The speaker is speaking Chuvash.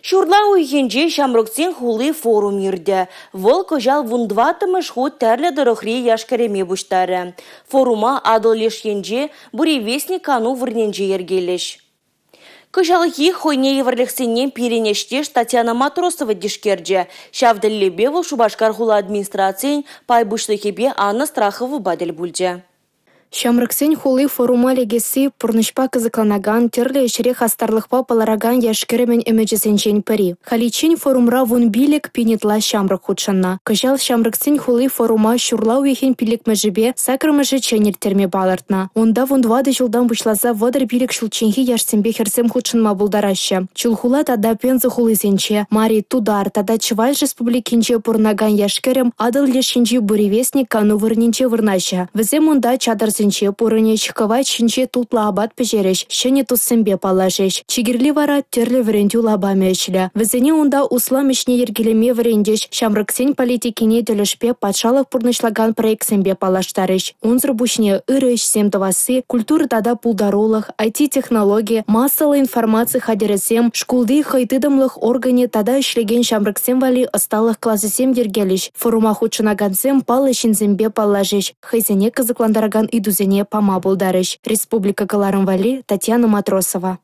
Ҫурла уйӑхӗнче «Ҫамрӑксен хули» форум иртӗ. Вӑл кӑҫал 14-мӗш хут тӗрлӗ тӑрӑхри яш-кӗрӗме пуҫтарӗ. Форума Атӑл леш енче «Буревестник» кану вырӑнӗнче йӗркелӗҫ. Кӑҫалхи хӑйне евӗрлӗхсене пирӗн ӗҫтеш Татьяна Матросова тишкерчӗ. Ҫав тӗллевпе вӑл Шупашкар хула администрацийӗн пай пуҫлӑхӗпе Анна Страховӑпа тӗл пулчӗ. Ҫамрӑксен хули форума лекесси пурнӑҫпа кӑсӑкланакан, тӗрлӗ ӗҫре хастарлӑхпа палӑракан яш-кӗрӗмӗн ӗмӗчӗсенчен пӗри. Халиччен форумра 15 000 ытла ҫамрӑк хутшӑннӑ. Кӑҫал «Ҫамрӑксен хули» форума ҫурла уйӑхӗн 5-мӗшӗпе 8-мӗшӗччен ирттерме палӑртнӑ. Унта 14 ҫултан пуҫласа 35 ҫулчченхи яшсемпе хӗрсем хутшӑнма пултараҫҫӗ. Чулхула тата Пенза хулисенче, Мари, Тутар тата Чӑваш Республикинче пурӑнакан яш-кӗрӗм Атӑл леш енчи «Буревестник» кану вырӑнӗнче вырнаҫӗ. Вӗсем унта чатӑрсенче пурӑнӗҫ, кӑвайт ҫинче тутлӑ апат пӗҫерӗҫ, ҫӗнӗ туссемпе паллашӗҫ. Чи кирли вара тӗрлӗ вӗрентӳ лапамӗ ӗҫлӗ. Вӗсене унта услам ӗҫне йӗркелеме вӗрентӗҫ, ҫамрӑксен политикине тӗлӗшпе патшалӑх пурнӑҫлакан проектсемпе паллаштарӗҫ. Унсӑр пуҫне ырӑ ӗҫсем тӑвасси, культура тата пултарулӑх, IT-технологи, массӑллӑ информаци хатӗрӗсем, шкулти хӑй тытӑмлӑх органӗ тата ӗҫлекен ҫамрӑксем валли ӑсталӑх класӗсем йӗркелӗҫ. Форума хутшӑнакансем паллӑ ҫынсемпе паллашӗҫ, хӑйсене кӑсӑклантаракан ыйтусене пама пултарӗҫ. Республика кӑларӑм валли Татьяна Матросова.